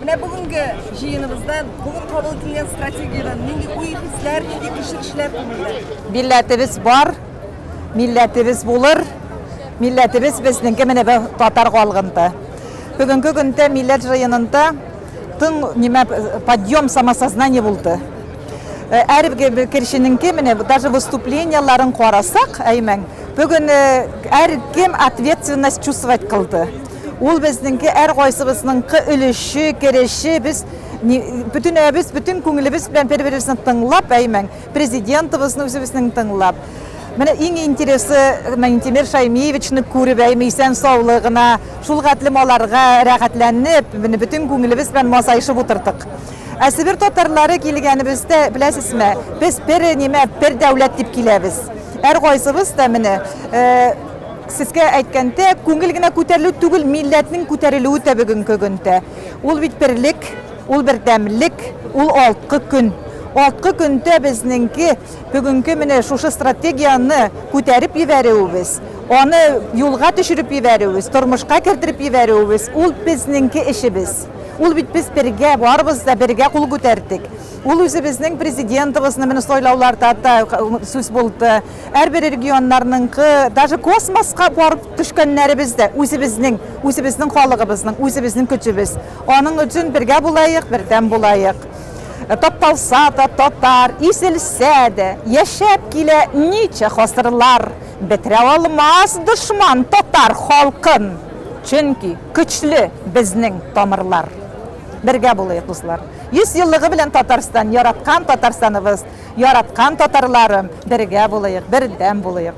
Менә бүгенге җыеныбыздан, бүген кабул ителгән стратегиядән нинди уй-хисләр, нинди кичерешләр күңелдә? Милләтебез бар, милләтебез булыр. Милләтебез безнеңке менә бу татар халкында. Бүгенге көндә милләт җыенында тың нимә подъем самосознание булды. Әр кешенеңке менә даже выступлениеларын карасак, әймәң, бүген һәркем ответственность чувствовать кылды. Ул безнеңке һәркайсыбызныңкы өлеше, кереше, без бөтенебез, бөтен күңелебез белән бер-беребезне тыңлап, әймәң, президентыбызны үзебезнең тыңлап. Менә иң интересы Минтимер Шаймиевичны күреп, әйме, исән саулыгына, шул хәтлем аларга рәхәтләнеп, менә бөтен күңелебез белән масаешып утырдык. Ә Себер татарлары килгәнебездә, беләсезме, без бер нимә, бер дәүләт дип киләбез. Һәркайсыбыз да менә Сезгә әйткәндә, күңел генә күтәрелү түгел, милләтнең күтәрелүе дә бүгенге көндә. Ул бит берлек, ул бердәмлек, ул алткы көн. Алткы көндә безнеңке бүгенге менә шушы стратегияне күтәреп җибәрүебез, аны юлга төшереп җибәрүебез, тормышка кертереп җибәрүебез, ул безнеңке эшебез. Ул бит без бергә, барыбыз да бергә кул күтәрдек. Ул үзебезнең президентыбызны менә сайлауларда да сүз булды. Әрбер регионнарныңкы, даже космоска барып төшкәннәребез дә үзебезнең, үзебезнең халыгыбызның, үзебезнең көчебез. Аның өчен бергә булаек, бердәм булаек. Тапталса да татар, изелсә дә, яшәп килә ничә гасырлар. Бетерә алмас дошман татар халкын, чөнки көчле безнең тамырлар. Бергә булыйк, дуслар. 100 еллыгы белән Татарстан, яраткан Татарстаныбыз! Яраткан татарларым, бергә булыйк, бердәм булыйк.